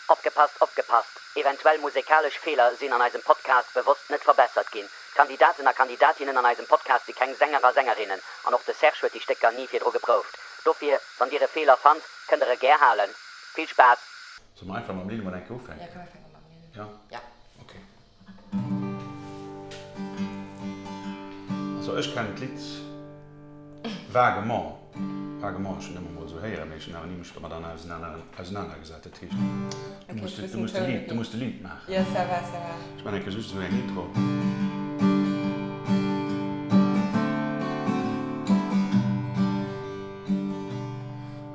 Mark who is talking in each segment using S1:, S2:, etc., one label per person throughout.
S1: Opgepasst, opgepasst! Eventuell musekalesch Feeler sinn an eisem Podcast bewosst net verbessert ginn. D'Kandidaten a Kandidatinnen an eisem Podcast si keng Sänger a Sängerinnen an och de Serge huet déi Stécker ni virdru geprouft. Dofir, wann dir e Feeler fannt, kënnt der e gär halen. Vill Spaass!
S2: Solle mer einfach mam Lil mol eng Kéier ufänken?
S3: Ja, komm mir fänke mam Lil.
S2: Ja?
S3: Ja.
S2: Ok. Also ech kennen d'Lidd vaguement, vaguement, ech hunn ëmmer mol esou héieren, mee ech hunn awer ni mech domat ausenanergesat. Dat heescht, du muss de, du muss de Lead, du muss de Lead maachen.
S3: Jo, ça va, ça va.
S2: Ech maachen eng Kéier just esou eng Intro.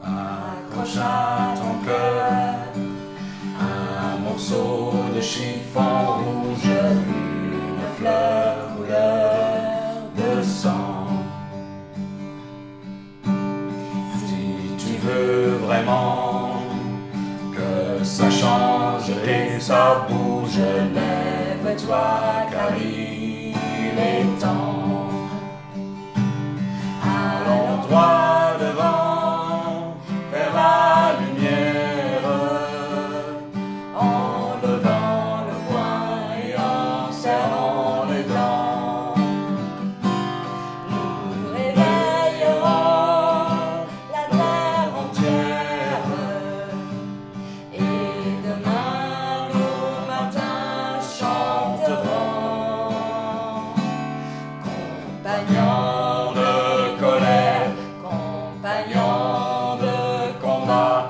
S2: Accroche à ton cœur un morceau de chiffon rouge, une fleur couleur de sang. Si tu veux vraiment que ça change et ça bouge, lève-toi car il est temps. Allons droit devant vers la lumière En levant le poing et en serrant les dents Nous réveillerons la terre entière Et demain nos matins chanteront Compagnons de colère, compagnons de combat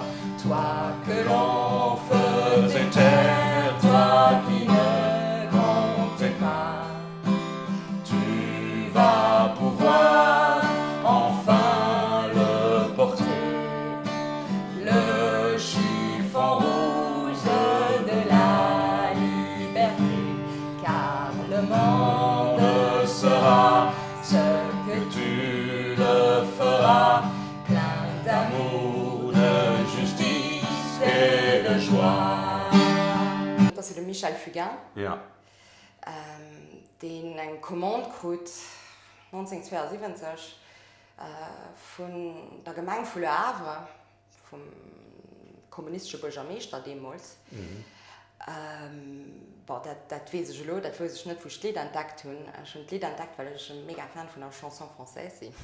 S2: Toi que l'on faisait taire, toi qui ne comptais pas Tu vas pouvoir enfin le porter Le chiffon rouge de la liberté Car le monde sera ce que tu le feras Plein d'amour, de justice et de joie.
S3: Dat ass jo de Michel Fugain.
S2: Ja.
S3: Deen eng Commande krut 1972 vun der Gemeng vu Le Havre, vum kommunistesche Buergermeeschter deemools. Bon, dat, dat weess ech elo, dat wousst ech net, wou ech d'Lidd entdeckt hunn. Ech hunn d'Lidd entdeckt, well ech e mega Fan vun der Chanson française sinn.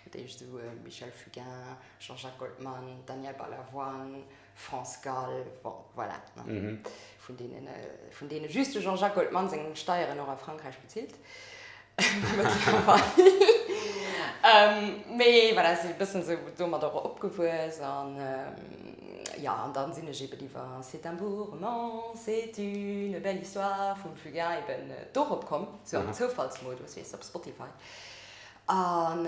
S3: Dat heescht esou Michel Fugain, Jean-Jacques Goldman, Daniel Balavoine, France Gall, bon, voilà, ne, vun deenen, vun deene just de Jean-Jacques Goldman seng Steieren och a Frankräich bezilt, mëttlerweil. Mee voilà, si e bëssen esou domadder och opgewuess an, jo, an dann sinn ech eben iwwer C'est un beau roman, c'est une belle histoire vum Fugain eben dorop komm, sou am Zoufallsmodus, weess de, op Spotify. An,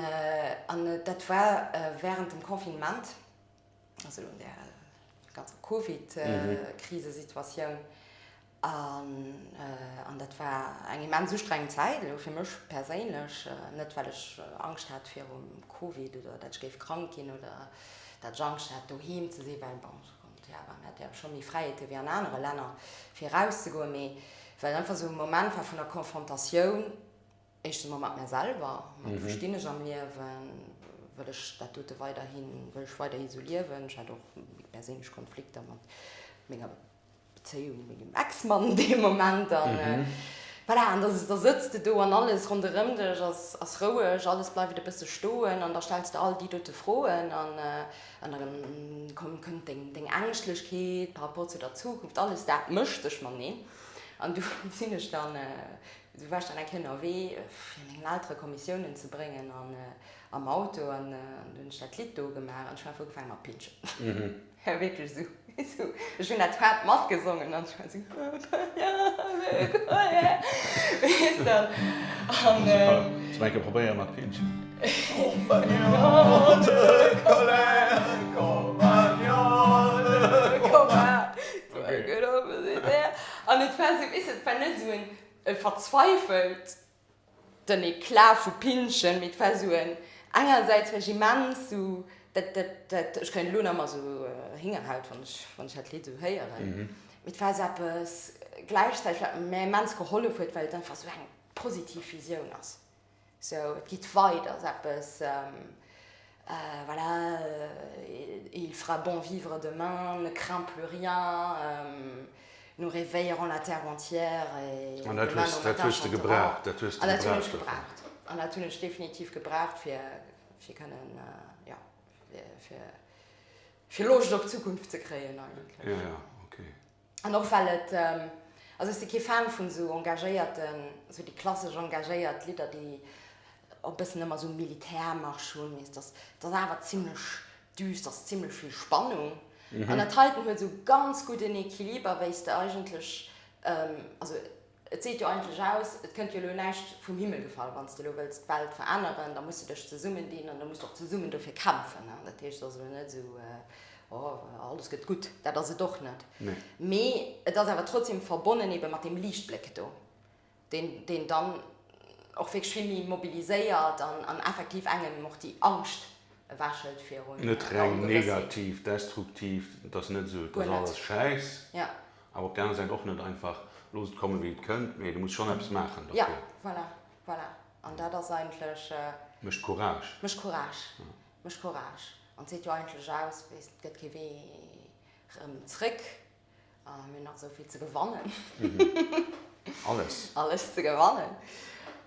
S3: an dat war während dem Confinement. also elo an där ganzer Covid-Krisesituatioun. An, an dat war eng immens ustrengend Zäit elo fir mech perséinlech, net well ech Angscht hat virum Covid oder dat ech géif krank ginn oder dat ech Angscht hat doheem ze sinn, well bon, ja, mir hate jo scho méi Fräiheete wéi an anere Länner fir erauszegoen, mee well et einfach esou e Moment war vun der Konfrontatioun, Éischtens emol mat mär selwer, mat wou stinn ech am Liewen, wëll ech dat dote weiderhin, wëll ech weiderhi sou liewen. Ech hat och perséinlech Konflikter mat menger Bezéiung, mengem Ex-Mann dee Moment an voilà. An da da sëtz de do an alles ronderëm dech ass ass roueg, alles bleift e bësse stoen an da stells de all déi dote Froen an an da komm kënnt deng deng Ängschtlechkeet par rapport zu der Zukunft, alles dat mëscht sech mateneen an du sinn ech dann Sou war ech dann eng Kéier ënnerwee fir mengen Eltere Kommissiounen ze bréngen an am Auto an du hunn ech dat Lidd do gemaach an ech hunn einfach ugefaange mat pinschen. Wierklech esou, esou, ech hunn dat haart matgesongen an ech war esou, weess de an.
S2: Soll mer eng Kéier probéiere mat pinschen? Compagnon de colère, compagnon de combat.
S3: An et war esou, weess de, et war net esou en E verzweifelt den Eclat vu Pinschen, mee et war sou en, engersäits war ech immens sou, dat, dat, dat, ech kréien elo nach ëmmer sou Héngerhaut, wann ech, wann ech dat Lidd sou héieren, mee et war sou eppes gläichzäiteg, wat mär immens gehollef huet, well et einfach sou eng positiv Visioun ass. Sou, et geet weider, sou eppes. Voilà, il fera bon vivre demain, ne crains plus rien, nous réveillerons la terre entière et
S2: An dat
S3: demain
S2: hues,
S3: nos
S2: dat
S3: matins
S2: hues de
S3: chanteront.
S2: gebraucht, dat hues de
S3: An dat hunn
S2: gebraucht
S3: ech
S2: dofir.
S3: gebraucht. An dat hunn ech definitiv gebraucht, fir, fir kënnen, jo, fir, fir, fir Loscht op d'Zukunft ze kréien eigentlech.
S2: Jo, jo, okay.
S3: An och well et, also ech si kee Fan vun esou engagéierten, esou déi klassesch engagéiert Lidder, déi och e bëssen ëmmer esou Militärmarsch hunn, weess, dass dat ass awer zimlech düster, ass zimlech vill Spannung. An dat heiten huet esou ganz gudden Equiliber, wéi s de eigentlech, also Et seet jo eigentlech aus, et kënnt jo elo näischt vum Himmel gefall. Wann s de elo wëlls d'Welt veränneren, da muss de dech zesummendinn an da muss de och zesummen dofir kämpfen. Dat heescht, et ass elo net esou, oh, alles gëtt gutt, dat ass et och net. Mee et ass awer trotzdem verbonnen ebe mat deem Liichtbléck do, deen, deen dann och wierklech vill méi mobiliséiert an effektiv engem och déi Angscht ewechhëlt virun
S2: Net
S3: der
S2: reng
S3: Ongewëssheet.
S2: negativ, destruktiv, et ass net esou, et
S3: Guer
S2: ass
S3: net.
S2: alles Schäiss.
S3: Ja.
S2: Awer op der aner Säit och net einfach, looss et kommen, wéi et kënnt, mee du muss schonn eppes maachen
S3: Ja,
S2: derfir.
S3: voilà, voilà. An dat ass eigentlech.
S2: Mécht Courage.
S3: Mécht Courage, mécht Courage. An et seet jo eigentlech aus, weess, et gëtt kee Wee erëm zréck. A mir hunn nach esou vill ze gewannen.
S2: Alles.
S3: Alles ze gewannen.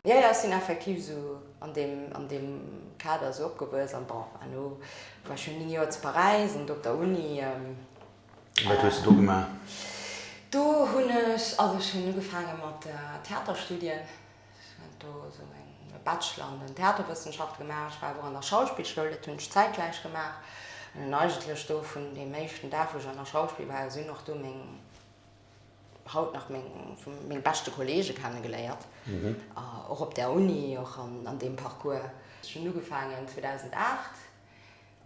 S3: Jo, jo, ech sinn effektiv esou an deem, an deem Kader esou opgewuess. An bon, herno war ech jo 9 Joer zu Paräis an do op der Uni.
S2: Wat hues de do gemaach?
S3: Do hunn ech, also ech hunn ugefaange mat Theaterstudien. Ech hunn do esou e Bachelor an den Theaterwëssenschafte gemaach. Ech war awer och an der Schauspillschoul, dat hunn ech zäitgläich gemaach. An hunn eigentlech do vun deem éischten Dag, wou ech an der Schauspill war, sinn och do meng, haut nach meng, meng beschte Kollege kennegeléiert. Och op där Uni, och an deem Parcours. Ech hunn ugefaangen 2008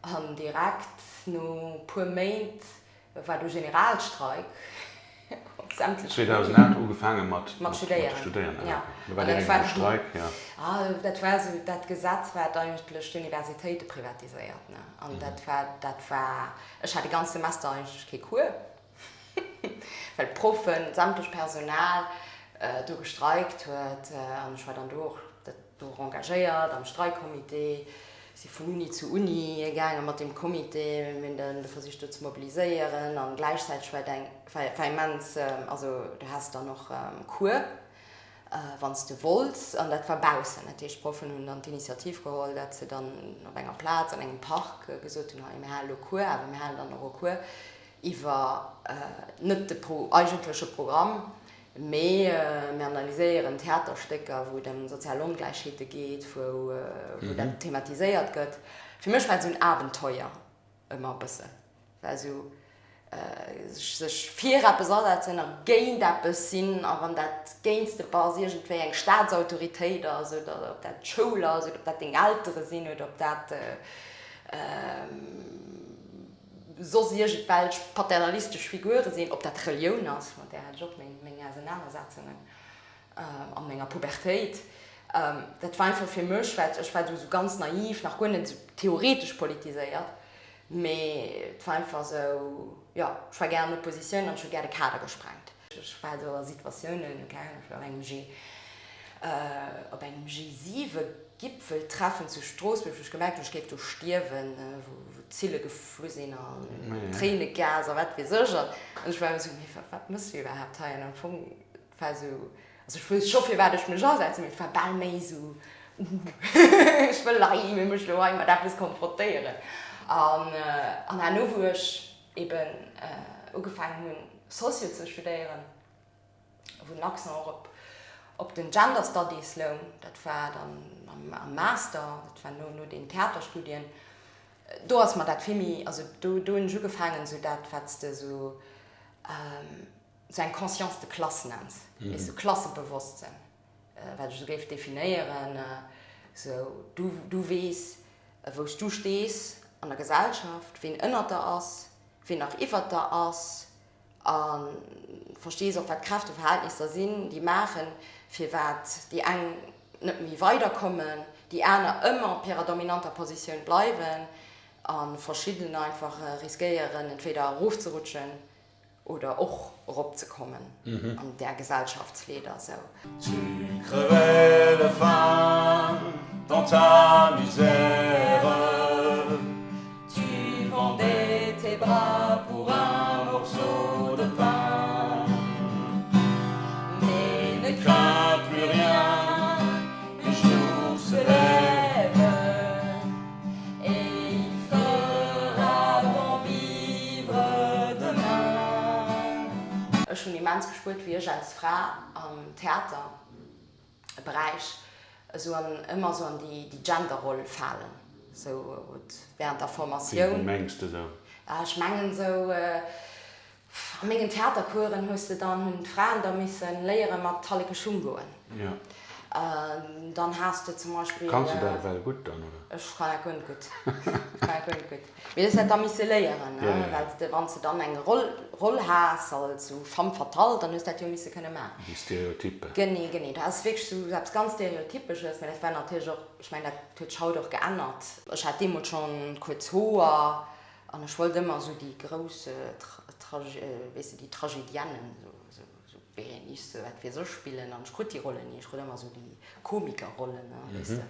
S3: An direkt no puer Méint war du Generalstreik op sämtlechen
S2: 2008 ugefaange mat
S3: mat studéieren,
S2: jo. Do war direkt e Streik, jo.
S3: Dat war esou dat Gesetz, wat eigentlech d'Universitéite privatiséiert, ne. An dat war, dat war, ech hat e ganz Semester eigentlech kee Cours, well d'Proffen, sämtlech Personal do gestreikt huet. An ech war dann do och, dat do och engagéiert am Streikcomité, si vun Uni zu Uni gaange mat deem Comité, mir hunn dann versicht do ze mobiliséieren an gläichzäiteg war et eng, war immens, also du has dann och Cours wann s de wollts an dat war baussen. Dat heescht d'Proffen hunn dann d'Initiativ geholl, dat se dann op enger Plaz an engem Park gesot hunn, hei mir halen elo Cours, awer mir halen dann och e Cours iwwer net de eigentleche Programm, Mee mir analyséieren Theaterstécker, wou et ëm sozial Ongläichheete geet, wou dat thematiséiert gëtt. Fir mech war et esou en Abenteuer ëmmer e bëssen. War esou sech fir eppes asetzen a géint eppes sinn. A wann dat géints de bass iergendwéi eng Staatsautoritéit ass oder ob dat d'Schoul ass oder ob dat deng Eltere sinn oder ob dat soss iergendwelch paternalistesch Figure sinn, ob dat Relioun ass, mat där hat ech och meng Ausenanersetzungen a menger Pubertéit. Dat war einfach fir mech, well ech war do esou ganz naiv, nach guer net esou theoretesch politiséiert, mee et war einfach esou, jo, ech war gär an Oppositioun an ech hu gär de Kader gesprengt. Ech war do a Situatiounen, keng Ahnung, ech war op engem G, op engem G7-Gipfeltreffen zu Stroossbuerg, wou ech gemerkt hunn, ech géif do stierwen, wou Zille geflu sinn an Tréinegas a wat weess ech. An ech war esou, mee wat méchs du iwwerhaapt hei? An am Fong, et war esou, also ech wousst scho firwat ech mech asetzen, mee et war bal méi esou, ech wëll hei mech elo hei mat eppes konfrontéieren. An herno, wou ech eben ugefaangen hunn Socio ze studéieren, wou den Accent och op op den Gender Studies loung, dat war dann am Master, dat war no no den Theaterstudien, do ass mer dat vill méi, also do do hunn ech ugefaangen esou dat wat s de esou esou eng Conscience de classe nenns, weess du, Klassebewosstsënn, wat ech esou géif definéieren, esou du du weess wou s du stees an der Gesellschaft, ween ënnert der ass, ween nach iwwert der ass a verstees och, wat d'Kräfteverhältnisser sinn, déi maachen, firwat déi eng net méi weiderkommen, déi aner ëmmer op hirer dominanter Positioun bleiwen a verschidden einfach riskéieren, entweder erofzerutschen oder och erop ze kommen an där Gesellschaftsleeder sou.
S4: Tu crevais de faim dans ta misère.
S3: bras pour un morceau de pain Mais ne crains plus rien, le jour se lève Et il fera bon vivre demain. Ech hunn immens gespuert, wéi ech als Fra am Theater Beräich esou an ëmmer esou an déi Genderroll falen, esou während der Formatioun.
S2: Wéi mengs de sou?
S3: Ech mengen esou, a mengen Theatercoursen hues de dann, hunn d'Fraen da missen léiere mat Talleke Schung goen.
S2: Jo.
S3: Dann has de zum Beispill.
S2: Kanns de dat ewell gutt dann, oder?
S3: Ech kann dat guer net gutt. Ech kann dat guer net gutt. Mee du hues dat da misse léieren, well s de, wann s de dann eng Roll, Roll has als esou Femme fatale, dann hues dat jo misse kënne maachen.
S2: Déi Stereotypen.
S3: Genee, genee. Dat ass wierklech esou eppes ganz Stereotypesches, mä dat war natierlech och, ech mengen, dat huet sech haut och geännert. Ech hat deemools schonn kuerz Hoer an ech wollt ëmmer esou déi grouss Trage, weess de, déi Tragedienne, esou, esou Bérénice, wat weess ech, spillen an ech krut déi Rollen ni. Ech krut ëmmer esou déi Komikerrollen, weess de.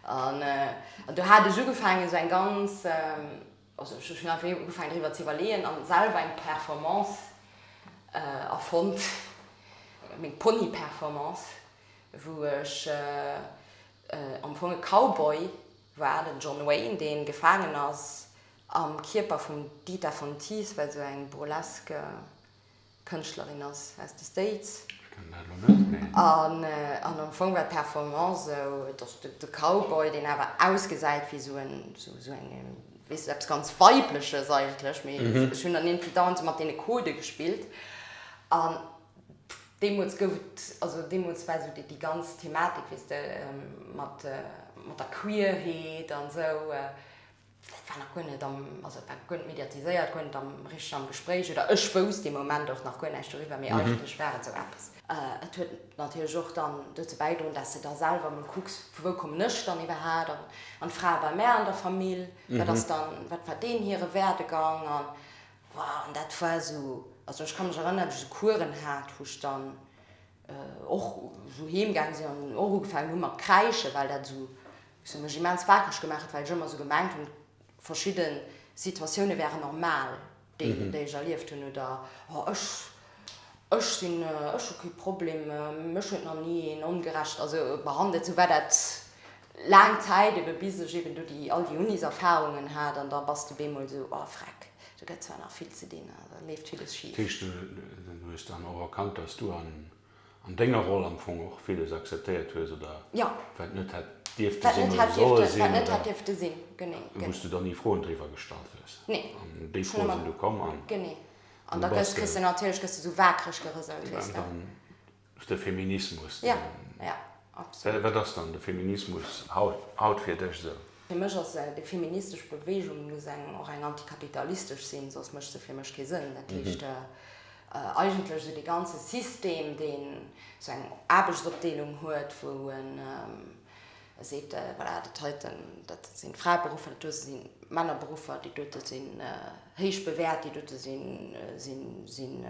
S3: An an do hat ech ugefaangen esou eng ganz, also ech hunn einfach ugefaangen driwwer ze iwwerleeën an selwer eng Performance erfonnt, meng Pony-Performance, wou ech am Fong e Cowboy war, den John Wayne, dee gefaangen ass am Kierper vum Dita Von Teese, wat esou eng burlesk Kënschtlerin ass aus de States.
S2: Ech kennen dat elo net, mee.
S3: An am Fong war d'Performance esou, dass de Cowboy, deen awer ausgesäit wéi esou en, esou eng, weess de, eppes ganz Weibleches eigentlech, mee ech hunn dann iergendwéi dauernd esou mat deene Codë gespillt. An deemools gouf et, also deemools war esou déi ganz Thematik, weess de, mat mat der Queerheet an esou. Dat war nach guer net am, also et war guer net mediatiséiert, guer net am richteg am Gespréich oder ech wousst dee Moment och nach guer näischt doriwwer, mee eigentlech war et esou eppes. Et huet natierlech och dann dozou bäigedroen, dass de da selwer emol kucks, vu wou kommen ech dann iwwerhaapt an an d'Frae bei mär an der Famill, wat ass dann, wat war deen hire Werdegang an wow, an dat war esou, also ech ka mech erënneren, datt ech esou Coursen hat, wou ech dann och esou heem gaang sinn an och ugefaangen hu mat kräischen, well dat esou sou mech immens wakereg gemaach huet, well ech ëmmer esou gemengt hunn, verschidde Situatioune wären normal, déi déi ech erlieft hunn, oder oh ech ech sinn ech hu kee Problem, mech huet nach ni een ongerecht also behandelt. Sou war dat laang Zäit, ebe bis ech eben do déi all déi Uniserfarungen hat an da bass de bemol esou, oh freck, do gëtt zwar nach vill ze dinn, da leeft villes schif.
S2: Dat heescht, du hues dann och erkannt, dass du an an denger Roll am Fong och villes akzeptéiert hues oder wat net hätt dierfte sinn oder solle sinn oder wou s du der ni Froen driwwer gestallt hues. An déi Froe sinn du komm an
S3: an da gëss kriss de natierlech gëss de sou waakreg gerëselt, weess de.
S2: De Feminismus, wat ass dann de Feminismus haut fir dech esou?
S3: Fir mech ass déi feministesch Beweegung muss eng och eng antikapitalistesch sinn, soss mécht se fir mech kee Sënn. Dat heescht eigentlech esou dee ganze System, deen esou eng Aarbechtsopdeelung huet, wou e seet, voilà, dat heiten, dat sinn Fraeberuffer, dat dote si Männerberuffer, déi dote sinn héich bewäert, déi dote sinn, sinn, sinn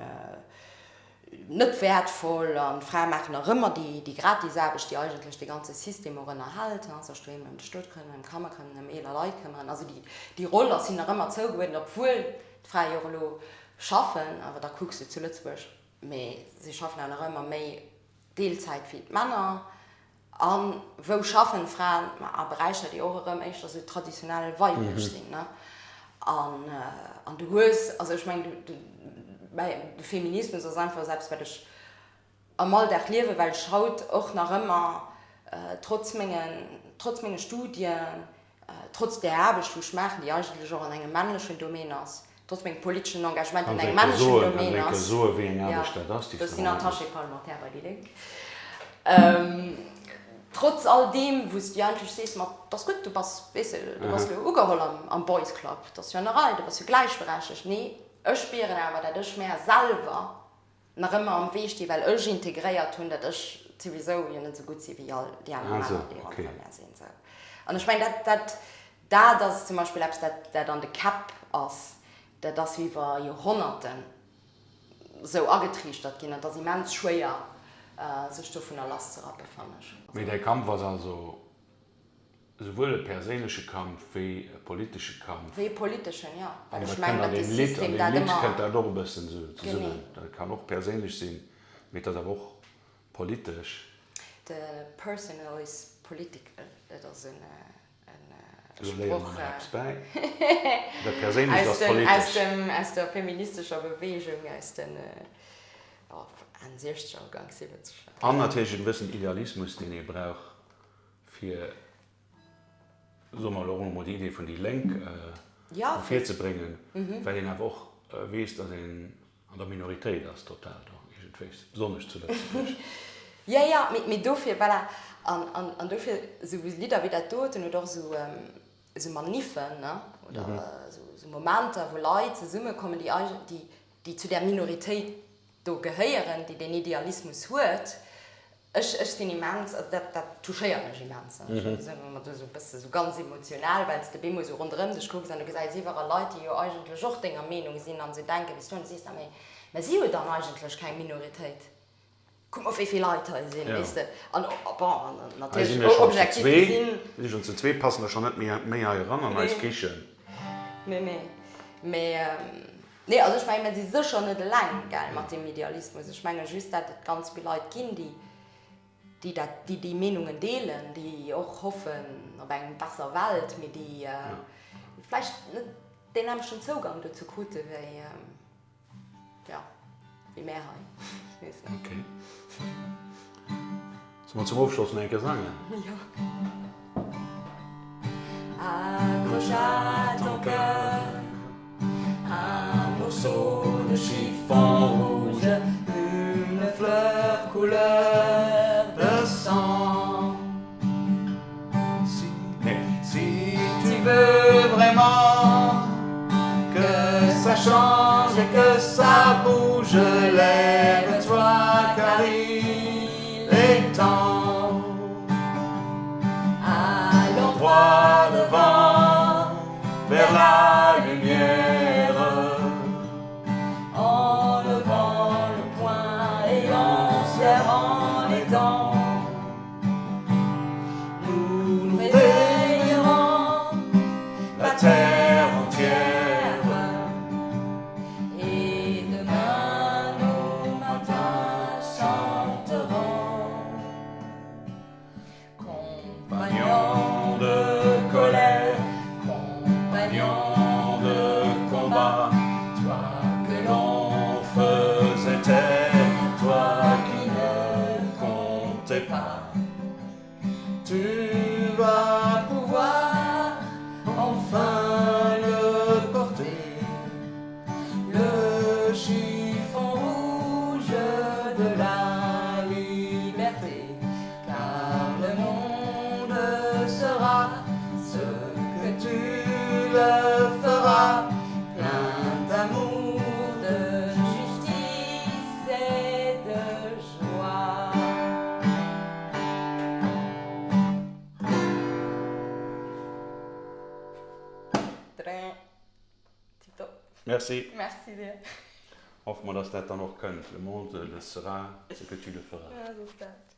S3: net wäertvoll an d'Frae maachen nach ëmmer déi gratis Aarbecht, déi eigentlech dee ganze System och ënnerhält, sech doheem ëm de Stot këmmeren, ëm d'Kanner këmmeren, ëm eeler Leit këmmeren. Also déi Roll ass hinnen nach ëmmer zougeuerdent, obwuel d'Frae jo och elo schaffen, awer da kucks de zu Lëtzebuerg, mee si schaffen awer nach ëmmer méi Deelzäit wéi d'Männer. A wou schaffen d'Fraen? Ma a Beräicher, déi och erëm éischter sou traditionell weiblech sinn, ne? An, an du hues, also ech mengen, du, de Feminismus ass einfach esou eppes, wat ech am Alldag liewen, well ech haut och nach ëmmer, trotz mengen, trotz menge Studien, Trotz där Aarbecht, wou ech maachen, déi eigentlech och an engem männlechen Domaine ass, trotz mengem politeschen Engagement an engem männlechen Domaine ass, jo, ech sinn Attaché parlementaire bei déi Lénk, trotz all deem, wou s du eigentlech sees, ma 't ass gutt, du bass, weess de, du bass elo ugeholl am Boys Club, 't ass jo an der Rei, du bass jo gläichberechtegt. Nee, ech spieren awer, dat ech mär selwer nach ëmmer am Wee sti well ech integréiert hunn, datt ech souwisou jo net esou gutt si wéi all déi aner Männer, déi ronderëm mär sinn. Sou. An ech mengen, dat, dat, dat ass zum Beispill eppes, dat, dat an de Käpp ass, dat ass jo iwwer Joerhonnerten esou agetriichtert ginn an et ass immens schwéier, sech dovunner lasszerappen, fannen ech.
S2: Mee däi Kampf ass also. Esouwuel e perséinleche Kampf wéi e politesche Kampf.
S3: Wéi e politeschen, jo.
S2: Well ech mengen, datt de System dat ëmmer. An deem Lidd kënnt dat och e bëssen esou zesummen. Dat kann och perséinlech sinn, mee et ass awer och politesch.
S3: The personal is political, dat ass e Sproch aus der feministescher Beweegung aus den Enn Siechzeger, Ugank Siwwenzeger.
S2: An natierlech e gewëssen Idealismus, deen ee brauch, fir, soe mer elo och emol, déi Idee vun déi Lénk ervirzebréngen, well een awer och weess, datt een an der Minoritéit ass, total do iergendwéis, besonnesch zu Lëtzebuerg.
S3: Jo, jo, mee dofir, voilà, an dofir esou Lidder wéi dat doten oder och esou Maniffen, ne, oder esou Momenter, wou Leit zesummekommen, déi eigentlech, déi zu där Minoritéit do gehéieren, déi deen Idealismus huet, Ech, ech sinn immens, also dat, dat touchéiert mech immens. Ech sinn ëmmer do esou e bësse sou ganz emotional, well s de bemol esou ronderëm dech kucks an du gesäis iwwerall Leit, déi jo eigentlech och denger Meenung sinn an esou denken wéi s du an du sees da, mee, mä si jo dann eigentlech keng Minoritéit. Kuck mol, wéi vill Leit hei sinn, weess de. An bon, an natierlech objektiv
S2: gesinn. Hei si mir schonn zu zwee, si schonn zu zwee, passe mer schonn net méi, méi hei eran an eis Kichen.
S3: Nee, nee, mee. Nee, also ech mengen, mir si sécher net eleng, gell, mat deem Idealismus. Ech menge just, dat et ganz vill Leit ginn, déi, déi dat, déi déi Meenungen deelen, déi och hoffen op eng besser Welt, mee déi vläicht net deen nämmlechten Zougang dozou krute wéi, jo, wéi mär hei. Ech weess net.
S2: Okay. Solle mer zum Ofschloss nach eng Kéier sangen?
S3: Jo. Accroche à ton cœur un morceau de chiffon rouge, une fleur couleur de sang.
S2: Si, si tu veux vraiment que ça change et que ça bouge, lève-toi car il est temps.
S3: Allons droit devant vers la lumière En levant le poing et en serrant les dents Nous nous réveillerons
S2: la terre entière
S3: Et demain nos matins chanteront
S2: Compagnons de colère, compagnons de combat, toi que l'on faisait taire, toi qui ne comptais pas, tu vas pouvoir enfin le porter,
S3: le chiffon rouge de la liberté, car le monde sera ce que tu le feras, plein d'amour, de justice et de joie. Tiptop.
S2: Merci.
S3: Merci dir.
S2: Hoffe mer, dass dat dann och kënnt. Le monde le sera ce que tu le feras.
S3: Ja, sou ass dat.